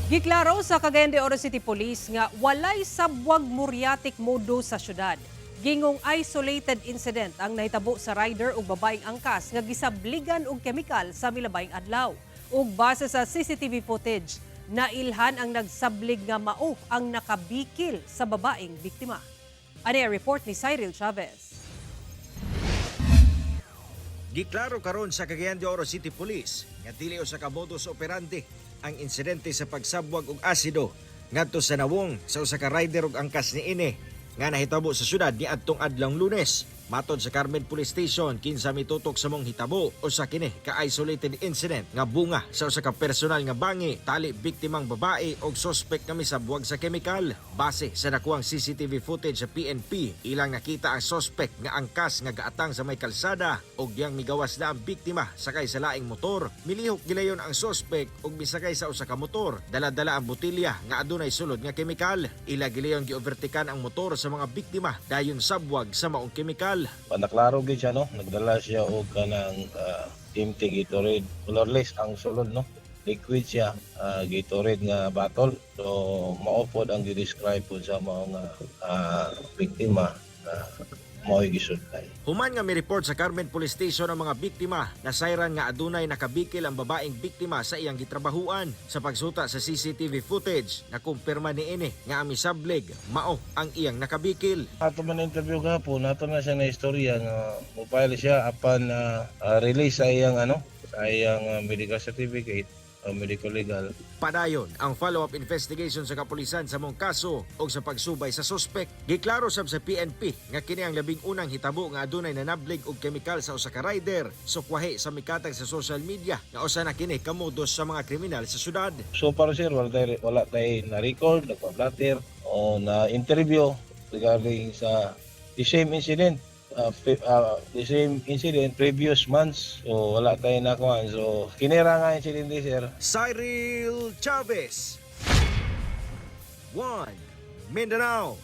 Giklaro sa Cagayan de Oro City Police nga walay sabwag muriatic modus sa syudad. Gingong isolated incident ang nahitabo sa rider ug babaeng angkas nga gisabligan og kemikal sa milabayng adlaw. Ug base sa CCTV footage, nailhan ang nagsablig nga mao ang nakabikil sa babaeng biktima. Ani ang report ni Cyril Chavez. Giklaro karon sa Cagayan de Oro City Police nga dili usa ka modus operandi ang insidente sa pagsabwag og asido ngadto sa nawong sa usa ka rider ug angkas niini nga nahitabo sa syudad niadtong adlawng Lunes. Matod sa Carmen Police Station, kinsa mitutok sa maong hitabo, usa kini ka isolated incident nga bunga sa usa ka personal nga bangi tali biktimang babae og suspect nga misabwag sa kemikal. Base sa nakuhang CCTV footage sa PNP, ilang nakita ang suspect nga angkas nga gaatang sa may kalsada og diyang migawas na ang biktima sakay sa laing motor. Milihok gilayon ang suspect og misakay sa usa ka motor. Dala-dala ang botelya nga adunay sulod nga kemikal. Ila gilayon giovertikan ang motor sa mga biktima dayon sabwag sa maong kemikal. Panaklaro gid siya, no? Nagdala siya og kanang empty Gatorade, colorless ang sulod, no? Liquid siya, Gatorade nga bottle. So mao pod ang gi-describe pod sa mga biktima na mao'y gisudlan. Human nga mi-report sa Carmen Police Station ang mga biktima, nasayran nga adunay nakabikil ang babaeng biktima sa iyang gitrabahuan. Sa pagsuta sa CCTV footage, nakumpirma niini nga ang misablig mao ang iyang nakabikil. Ato man interview gahapon, ato na siya na istorya nga mo-file siya apan release sa iyang ano, sa iyang medical certificate o medical legal. Padayon ang follow-up investigation sa kapulisan sa maong kaso o sa pagsubay sa suspect. Giklaro sab sa PNP nga kini ang labing unang hitabo nga adunay nanablig og kemikal sa usa ka rider. Sukwahi sa mikatag sa social media nga usa na kini ka modus sa mga kriminal sa syudad. So far, sir, wala tay na record, nagpa-blatter o na interview regarding sa the same incident. The same incident previous months. So wala tayo nakuha. So kinira nga incident, sir. Cyril Chavez. 1 Mindanao.